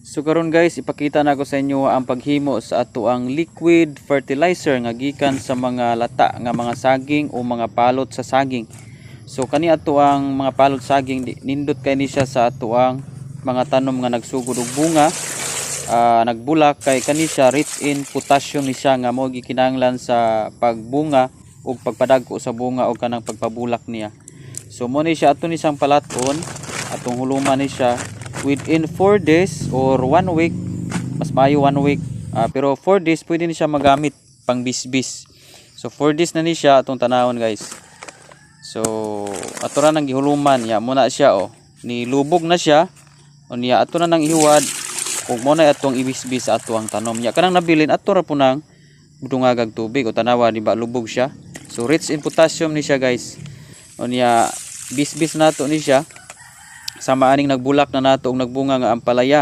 So karon guys, ipakita nako sa inyo ang paghimo sa ato ang liquid fertilizer nga gikan sa mga lata nga mga saging o mga palot sa saging. So kani ato ang mga palot saging, nindot kay ni siya sa ato ang mga tanom nga nagsugod og bunga, nagbulak, kay kani siya rich in potassium ni siya nga mao gikinahanglan sa pagbunga ug pagpadagko sa bunga o kanang pagpabulak niya. So mo ni siya, ato ni siyang palaton, atong huluman ni siya within 4 days or 1 week, mas maayo 1 week. Pero 4 days pwede ni siya magamit pang bisbis. So 4 days na ni siya atong tanawon, guys. So ato ra nang gihuluman ya muna siya, oh. Ni lubog na siya. Unya ato na nang ihuwad ug mo na atong ibisbis sa ato ang tanom. Ya kanang nabilin, ato ra po nang dungagag tubig o tanawa, di ba lubog siya? So rich in potassium ni siya, guys. Unya bisbis nato ni siya sama aning nagbulak na nato og nagbunga nga ampalaya.